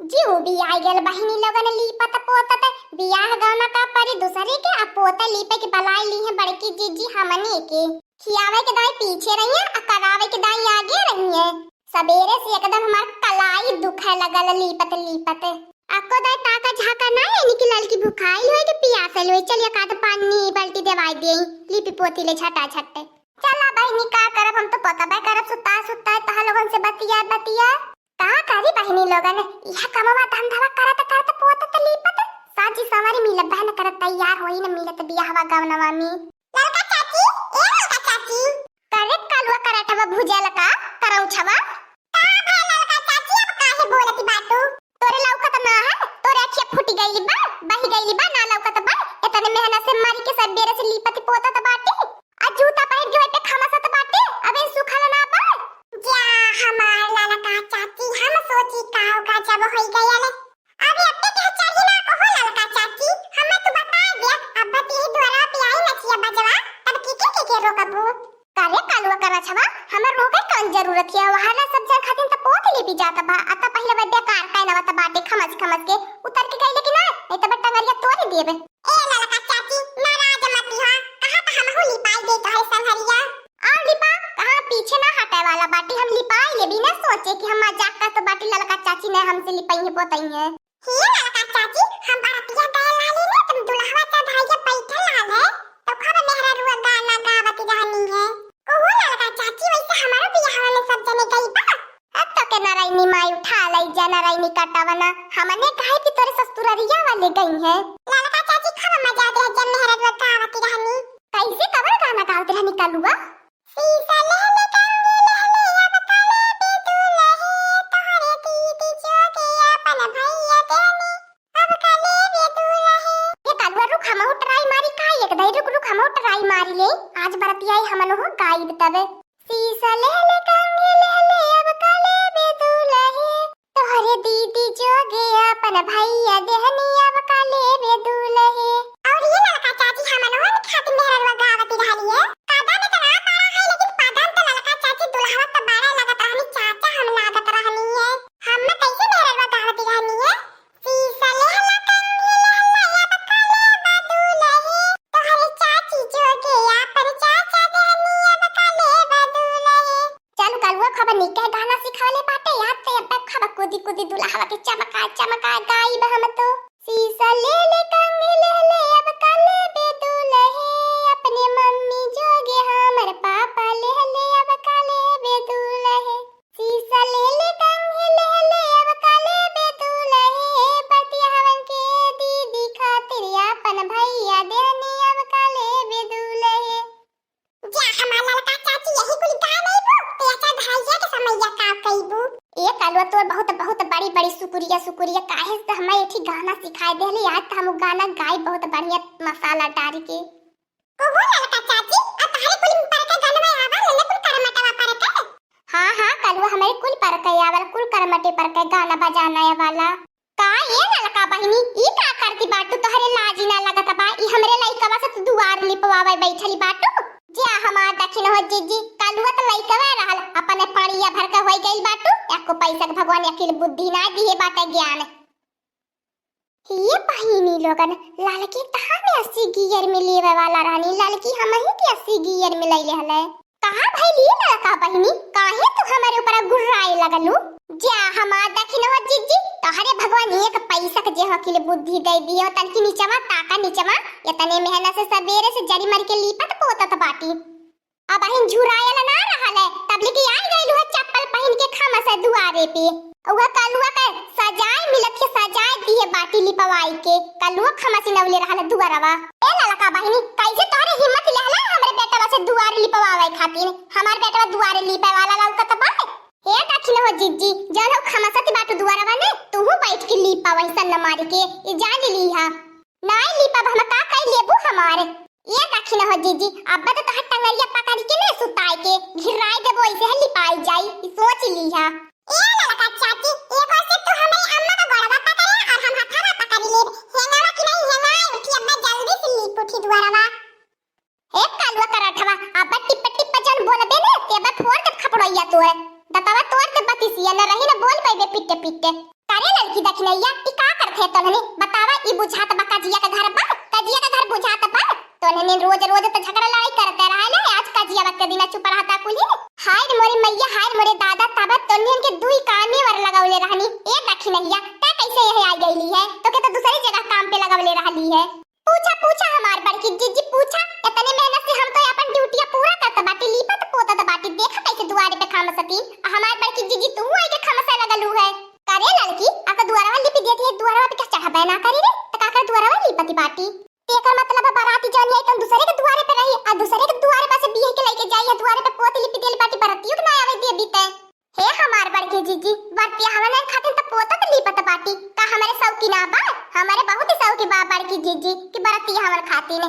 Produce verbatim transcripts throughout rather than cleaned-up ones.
जी, उ भी आइ गइल बहिनी लोगन लीपत पोतत, बियाह गवना का परी दूसरे के, अब पोते लीपे के बलाइ ली है बड़की जीजी हमनी के। खियावे के दाई पीछे रहिए, आ करावे के दाई आगे रहिए। सबेरे से एकदम हमार कलाई दुखे लगल लीपत लीपत। अक्को दाई ताका झाका ना है, इनकी ललकी भुखाइल होई कि पियासल होई, चलिए का तो पानी बाल्टी देवाई दे, लीपी पोती ले झटा झट। चला बहिनी, का करब, हम तो पोतबे करब, सुता सुता तोहा लोगन से बतिया बतिया। का करी बहिनी लोगन, यह कमवा धंधवा करत करत पोतत लीपत, साजी संवारी मिलब बहन करत तैयार होई न मिलत बियाहवा गवनवा में। ललका चाची, ए ललका चाची। करे कलुआ करठवा भुजलका, करौछवा। का भा ललका चाची, अब काहे बोलत बाटू? तोरे लौकत ना है, तोरे अखिया फूट गइल बा, बहि गइल बा, ना लौकत बा। इतने मेहनत से मरी के सबेरे से लीपत पोतत बाटे, आ जूता पहिर के ओइपे खमसत बाटे, अबे सुखल ना बा। जा हमार ललका चाची, हम सोची का गजब होइ गयल। अबे अबे के चढ़ी ना कहो ललका चाची, हमें तू बता दे, अब बतिही दुआरा पे आई नचिया बजवा, तब की के के के रोकबू? करे कलुआ करछवा, हमर रोके कौन जरूरत है? वहां सब जन खातिन त पोत लीपी जात बा, अत पहिले बे बेकार काहे नवत बाटे खमस खमस के, उतर के गइले कि ना, नहीं त बे टंगरिया तोड़ देबे। ए ललका चाची, नाराज मत हो, कहा त हमहू लिपाई दे तोहरे संघरिया। और लिपा, कहाँ पीछे ना हटे वाला बाटी, हम लिपाई ले बिना सोचे कि हम मजाक करत बाटी, ललका चाची ने हमसे लिपाई है, पोतई है। हे ललका चाची, हम बरतिया गए लाली ने, तुम दुल्हवा चढ़ाई के बैठल लाल है, तो खूब मेहररुआ गाना गावत रहनी है। ओहो ललका चाची, वैसे हमारो बियाह में सब जने गई बा। अब तो के नारायणी माई उठा लई जा, नारायणी कटावना, हमने कहे कि तोरे ससुररिया वाले गई है। ललका चाची खूब मजा दे जब मेहररुआ गावत रहनी। कैसे कवन गाना गावत रहनी कलुआ? शीशा लेहले कंगी लेहले अब काले बे दुलहे, तोहरे दीदी जोगे आपन भैया देनी, अब काले बे दुलहे। ए कलुआ रुक, हमहू try मारी का, एक दाई रुक रुक, हमहू try मारी ले। आज बरतिया आई हमन हो गाइब तबे। शीशा लेहले कंगी लेहले अब काले बे दुलहे, तोहरे दीदी जोगे आपन भैया देहनी अब काले बे दुलहे। और ये ललका चाची हमनवन खातिर मेहररुआ गावत रहली है। कदम इतना बड़ा है, लेकिन पदन तो ललका चाची दुल्हवा तो बड़ा लगत रहनी, चाचा हम लागत रहनी है। हम कैसे मेहररुआ गावत रहनी है? शीशा लेहला कंगी लेहला अब काले बे दुलहे, तोहरे चाची जोगे आपन चाचा देहनी अब काले बे दुलहे। चल कलुआ, खूब नीके गाना सिखावले बाटे, याद ते अब खूब कूदी कूदी दुल्हवा के चमका चमका गाइब हम तो। शीशा लेले कंगी लेले अब काले बे दुलहे, अपने मम्मी जोगे हमर पापा लेले अब काले बे दुलहे। शीशा लेले कंगी लेले अब काले बे दुलहे, बतिया हवन के दीदी खातिर आपन भैया देहनी अब काले बे दुलहे। जा हमार ललका चाची, यही कुल गा लेबू, ते अच्छा भैया के समैया का कइबू। ए कलुआ, तोर बहुत, बहुत बड़ी, बड़ी शुक्रिया, शुक्रिया, काहे से हमें एक ही गाना सिखाए देहली। आज तो हम उ गाना गाई बहुत बढ़िया मसाला डाल के। ओहो ललका चाची, आ तोहरे कुल पर के गानवा आवा, लेने कुल करमटवा पर के। हाँ, हाँ, कलुआ, हमारे कुल पर के आवा, कुल करमटे पर के गाना बजाना वाला। का ए ललका बहिनी, ई का करती बाटू? तोहरे लाजी ना लगत बा? ई हमरे लइकवा से तू दुआर लिपवावे बैठली बाटू? जा हमार दखिन हो जिज्जी, कलुआ त लइकवा रहल, अपने पड़िया भर के होई गइल बाटू। एको पैसा के भगवान अकिल बुद्धि ना दिहे बाटे ज्ञान। हे बहिनी लोगन, ललकी कहाँ में अस्सी गियर में लेवे वाला रहनी, ललकी हमही के अस्सी गियर में लइले हले। कहाँ भइली ललका बहिनी, काहे तू हमरे ऊपर गुर्राए लगलू? जा हमार दखिन हो जिज्जी, तोहरे भगवान एक पैसा के जे हकिल बुद्धि दे दियो, तनकी निचवा ताका निचवा, इतने मेहनत से सबेरे से जरी मर के लीपत पोतत बाटी। अबहिन झुरायल ना रहल है, तब लेके आई गइलू है चप्पल पहिन के खमस दुआरे पे। उहे कलुआ के सजाए मिलत के सजाए दिए बाटी लिपवाई के, कलुआ खमसिनौले रहल दुआरवा। ए ललका बहिनी, कैसे तोहरे हिम्मत लेहला हमरे बेटवा से दुआरे लिपवावे खातिर? हमार बेटवा दुआरे लिपे वाला लौकत बा? हे दखिन हो जिज्जी, जौन हो खमसत बाटू दुआरवा ने, तूहू बैठ के लीपा वैसन न मारी के, ई जान लीहा। नाई लीपब हम, का कई लेबू हमार? ए दखिन हो जिज्जी, अब तो तोहर टंगरिया पकड़ के ने सुताए के, घिराई देबो, ऐसे है लिपाई जाई, ई सोच लीहा। ए ललका चाची, एगो से तू हमरे अम्मा का गोड़वा पकड़े और हम हथवा पकड़ लेब। हेंगावा कि नहीं हेंगाए उठी, अब जल्दी से लीप उठी दुआरवा। ए कलुआ करठवा, अब टिप टिप जन बोलबे ने, ते अब फोड़ देब खपड़ोइया तोर। दतवा तोड़ देब बतिसिया, न रही न बोल पैबे पिट्टे पिट्टे। करे ललकी, दखिनैया, ई का करत है तोहने? बतावा, ई बुझात बा कजिया के घर बा? कजिया के घर बुझात बा? तोहने रोज रोज त झगड़ा लड़ाई करते रहले, आज कजिया के दिन चुप रहता कुली। हाय रे मोरे मैया, हाय रे मोरे दादा, तब तोहने के दुई कामे वर लगौले रहनी। ए दखिनैया, तै कैसे यह आ गईली है? तोके तो दूसरी जगह काम पे लगौले रहली है। पूछा, पूछा हमार बड़की जीजी, पूछा। इतने मेहनत से हम तो अपन ड्यूटिया पूरा करत बाटी, लीपत पोतत बाटी। देखा कैसे दुआरे पे खमसती, आ हमार बड़की जीजी तू आई के खमसे लगलू है। करे लड़की, अब तो दुआरवा लिपि देती है, दुआरवा पे क्या चढ़बे ना करी रे, त का कर दुआरवा लिपति बाटी? तेकर मतलब है बराती जानी आई तो दूसरे के दुआरे पे रही, आ दूसरे के दुआरे पे से बियाह के लेके जाई, या दुआरे पे पोत लिपि देल बाटी, बरतियो के ना आवे दे बीते। हे हमार बड़की जीजी, बरतिया हवन खातिर त पोतत लीपत बाटी। का हमरे सौकी ना बा? हमरे बहुत ही सौकी बा बड़की जीजी कि बरतिया हवन खातिर।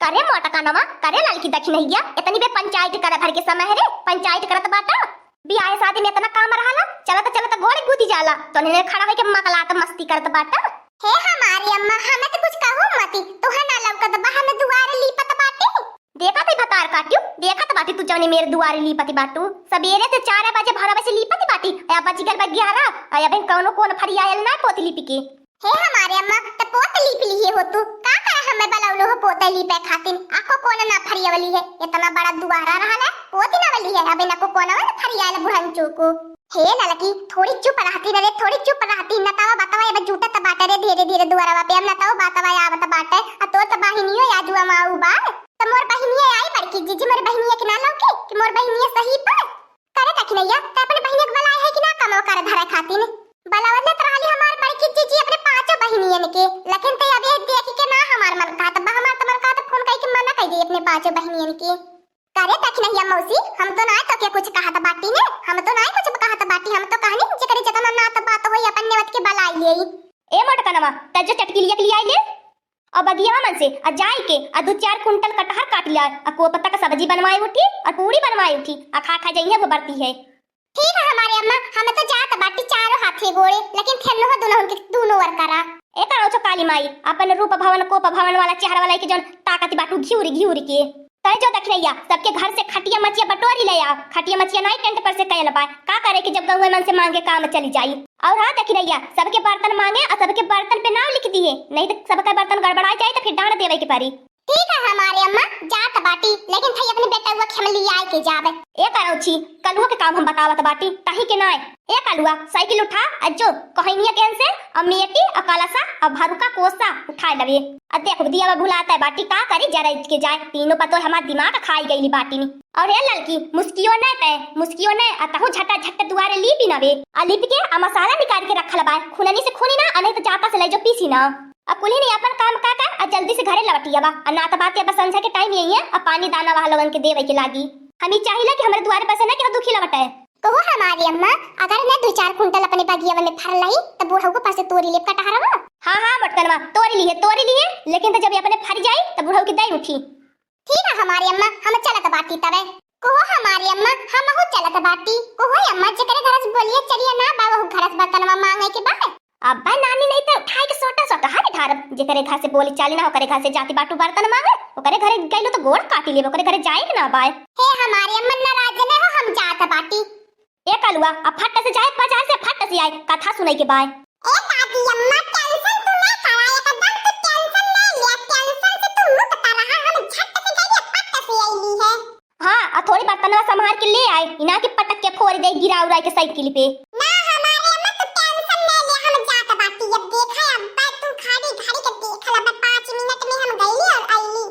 करे मोटका नवा, करे ललकी दखिनैया, इतनी बे पंचायत करे भर के समय है रे, पंचायत करत बाटा। बियाह शादी में इतना काम रहला, चलत चलत गोड़ गुदी जाला, तो ने खड़ा होके मकलात मस्ती करत बाटा। हे हमारी अम्मा, हमें तो कुछ कहू मती, तुहे ना लौकत बा, हमें दुआरे लीपत बाटी। देखत है भतार काटियो, देखत बाटी तू जौने मेरे दुआरे लीपति बाटू। सबेरे से चार बजे भरवे से लीपति बाटी, आ बज गल बा ग्यारह, आ अबे कौनो कोन फरियायल ना पोत लिपि के। हे हमारे अम्मा, त पोत लिपि लिहे हो तू, का करे हमें बलौलो हो पोत लिपे खातिन? आको कोन ना फरियावली है, इतना बड़ा दुआरा रहल है, पोत ना वली है, अबे नको कोन ना फरियायल बुढ़न चोको। हे ललकी, थोड़ी चुप रहती न रे, थोड़ी चुप रहती। नतवा बतवा अब जूटत बाटे रे धीरे धीरे दुआरवा पे। अब नतवा बतवा आवत बाटे, आ तोर त बहिनियो आजुआ माऊ बा। त मोर बहिनिया आई बड़की जीजी, मोर बहिनिया के ना लौके कि मोर बहिनिया सही पर। करे दखिनैया, त अपने बहिनिया के बुलाए है कि ना कमवा करे धरे खातिन? बुलावत रहली हमार बड़की जीजी अपने पांचों बहिनियन के, लेकिन ते अब ये देख के ना हमार मन कहत बा, हमार त मन कहत फोन करके मना कर दी अपने पांचों बहिनियन के। करे दखिनैया मौसी, हम तो नाय तोके कुछ कहत बाटी ने, हम तो नाय कुछ कहत बाटी, हम तो कहनी जेकरे जतना नात बात होई अपन नेवत के बलाई लेई। ए मोटकनवा, त जो चटकिलिया के लियाई ले, और बगिया मन से, आ जाई के, आ दो चार कुंटल कटहर काट लिया, आ कोपता का सब्जी बनवाए उठी, और पूड़ी बनवाए उठी, आ खा खा जइहे वो बरती है। ठीक है हमारे अम्मा, हम तो जात बाटी चारों हाथे गोड़े, लेकिन थेन्नो हो दुनहुन के दूनो वर करा। ए करो छो काली माई, अपन रूप भवन कोप भवन वाला चेहरा वाला के जौन ताकत बाटू घिउरी घिउरी के। तय जो दखिनैया, सबके घर से खटिया मचिया बटोरी ले आओ, खटिया मचिया नाई टेंट पर से कयल बा, का करे कि जब गौवे मन से मांगे काम चली जाई। और हाँ दखिनैया, सबके बर्तन मांगे और सबके बर्तन पे नाम लिख दिए, नहीं तो सबका बर्तन गड़बड़ा जाए तो फिर डांट देवे के पड़ी। ठीक है हमारे अम्मा, जात बाटी, लेकिन थई अपने बेटउआ के हम लियाए के जाबे। ए करौछी, कलुआ के काम हम बतावत बाटी, तही के नाय। ए कलुआ, साइकिल उठा, आ जो, कहनिया केन से, आ मेटी, आ कलसा, आ भरुका कोसा उठाए लवे। आ देखो, दिया में भुलाता है बाटी, का करी, जरा इचके जाए। तीनों पतोह हमार दिमाग खाई गईली बाटी नी। और ए ललकी, मुस्कियो नाय तय, मुस्कियो नाय, आ तहु झटा झट दुआरे लीपि नवे। आ लीपि के, आ मसाला निकाल के रखल बा, खुननी से खुनी ना, आ नहीं तो जाता से ले जो पीसी ना। अब कुल्ही नहीं अपन काम का कर, आ जल्दी से घरे लौटी आवा, आ ना तो बात अब संझा के टाइम यही है, अब पानी दाना वहाँ लोगन के देवे के लागी। हम ही चाहिला कि हमरे दुआरे पर से ना केहू दुखी लौटे। कहो हमारी अम्मा, अगर ने दो चार कुंटल अपने बगिया में फर लही, तो बुढ़ऊ पर से तोरी लेब कटहरवा। हाँ, हाँ, मोटकनवा, तोरी लिए, तोरी लिए, लेकिन तो जब ये अपने फर जाई, तो बुढ़ऊ की दई उठी। ठीक है हमारी अम्मा, हम चलत बाटी तबे। कहो हमारी अम्मा, हमहू चलत बाटी। कहो अम्मा, जेकरे घर से बोलिए चलिए ना बा, वहू घर से बर्तनवा मांगे के बा। अब्बा नानी नहीं तो उठाए के सोटा सोटा हाथ ढारब। जेकरे घर से बोली चाली ना, ओकरे घर से जाती बाटू बर्तन मांगे, ओकरे घरे गइलो तो गोड़ काटी लेब, ओकरे घरे जाए के ना बाय। हे हमारी अम्मा, नाराज न हो, हम जात बाटी। ए कलुआ, अब फट से जाए, बाजार से फट से आए, कथा सुनाई के बाय। ए दादी अम्मा, टेंशन तू ना करा, एकदम तू टेंशन ना ले, टेंशन से तू मुक्त रहा, हम झट से जाइए, फट से आईली है। हाँ, आ थोड़ी बर्तनवा संभाल के ले आए, इना के पटक के फोड़ दे गिरा उरा के साइकिल पे। ना हमारे अम्मा, तू टेंशन ना ले, हम जात बाटी, अब देखा अब्बा, तू घड़ी घड़ी के देख ल, अब पाँच मिनट में हम गईली और आईली।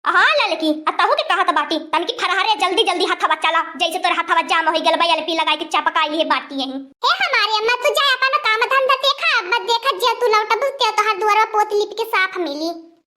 हाँ ललकी, आ तहू के कहत बाटी, तनकी फरहरे जल्दी जल्दी हथवा चला, जैसे तोर हथवा जाम होई गल बा, एलपी लगाई के चपकाई है बाटी यहीं। हे हमारे अम्मा, तू जा अपन काम धंधा देखा, अब देखा जे तू लौटबू ते तोहर दुआरवा पोत लिप के साफ मिली।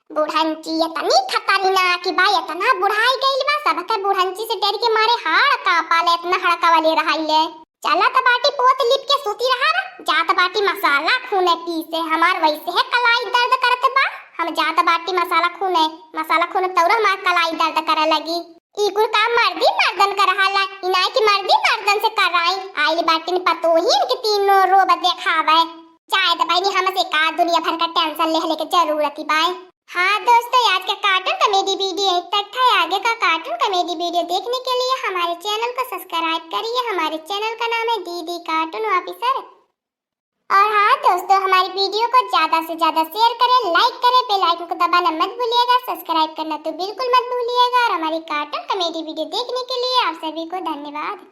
बुढ़ंची इतनी खतरनाक बा, इतना बुढ़ाई गइल बा, सबके बुढ़ंची से डर के मारे हाड़ कांपा ले, इतना हड़कावा ले रहाई ले। चलत बाटी पोत लिप के सूती रहा, जात बाटी मसाला खूने पीसे, हमार वैसे है कलाई दर्द करत बा, हम जात बाटी मसाला खूने, मसाला खूने तौर हमार कलाई दर्द करे लगी। ई कुल काम मर्दी मर्दन कर हाला, इनाय की मर्दी मर्दन से कराई, आइल बाटिन पतोहिन के तीनों रोब देखावे। जाए दे बहिनी, हमसे का दुनिया भर का टेंशन ले लेके जरूरत ही बाय। हाँ दोस्तों, आज का कार्टून कॉमेडी वीडियो यहीं तक था। आगे का कार्टून कॉमेडी वीडियो देखने के लिए हमारे चैनल को सब्सक्राइब करिए। हमारे चैनल का नाम है डीडी कार्टून ऑफिसर। और हाँ दोस्तों, हमारी वीडियो को ज्यादा से ज्यादा शेयर करें, लाइक करें, बेल आइकन को दबाना मत भूलिएगा, सब्सक्राइब करना तो बिल्कुल मत भूलिएगा। और हमारी कार्टून कॉमेडी वीडियो देखने के लिए आप सभी को धन्यवाद।